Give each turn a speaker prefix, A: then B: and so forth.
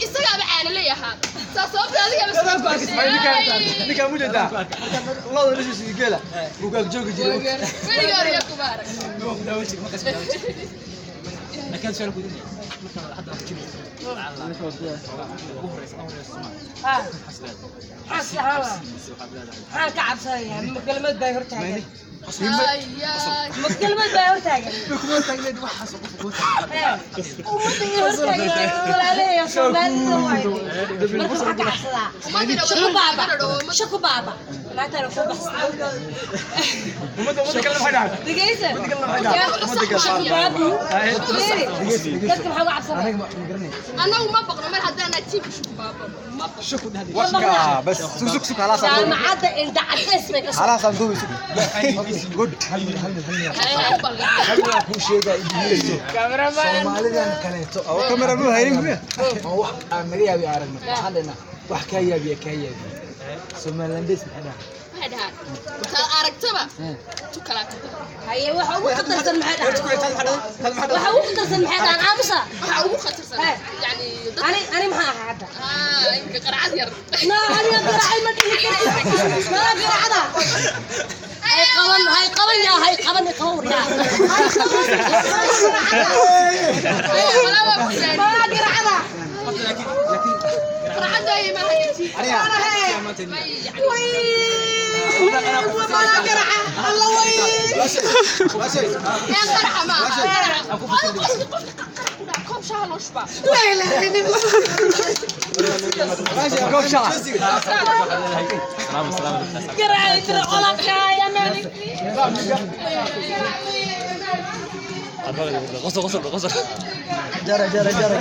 A: Isagaaba caana leeyahaa saa sababta adiga weligaa oriya kuma arag.
B: Maxaan ka cabsanayaa? Ma kelmad baa hortaagan?
A: Ayaa.
B: Ma kelmad baa hortaagan? Ummadda ii hortaagan walaalahay Soomaalida waaye. Marka waxaan ka cabsadaa
A: Ummadina
B: shaku baaba,
A: waa
B: shaku baaba naagtana ku baxsan. Dhegeysa, shaku baabu. Fiiri, dadka maxaa uga cabsanaya?
A: Annagu ma baqno mar haddaanaa tiimka shuku baabo ma baqno.
C: بس سك سك سك خلاص.
B: Jaamacadda indha cadays bay ka soo
C: خلاص اندوي سك جود.
D: Soomaalidan kaleeto
C: او كاميرا مو هيرين.
D: oo wax aan naga yaabi aragno, waxaan dhahnaa wax kaa yaabiya kaa yaabiya. Somalilandes maxay dhahaa?
A: Waxay dhahaan taad aragtaba tu kalaa ka daran.
B: Haye, waxa ugu khatarsan maxay dhahaan? Waxa ugu khatarsan maxay dhahaan? Aamusa.
A: Waxaa ugu khatarsan yani dad
B: Ani ani maxaa ahaa hadda?
A: Imika qarcad yar.
B: No, aniga garaacay ma dhihi kartid. Mala garaacda. Hay qaban, hay qaban yaa, hay qaban, qaban waryaa. Hay qaban.
A: Walaa waa ku saari.
B: Mala garaacda.
A: Qarcadda ay ma hagati.
B: Way. Mala garaaca. Alla way.
A: Ee qarxa ma aha qarxa. Qofki qofki qarax ku dhaca koob shaaha loo shubaa.
B: La ilaha illallah.
C: كوب شاي.
B: Garaacay tira qolka ya mani.
C: جرى جرى جرى.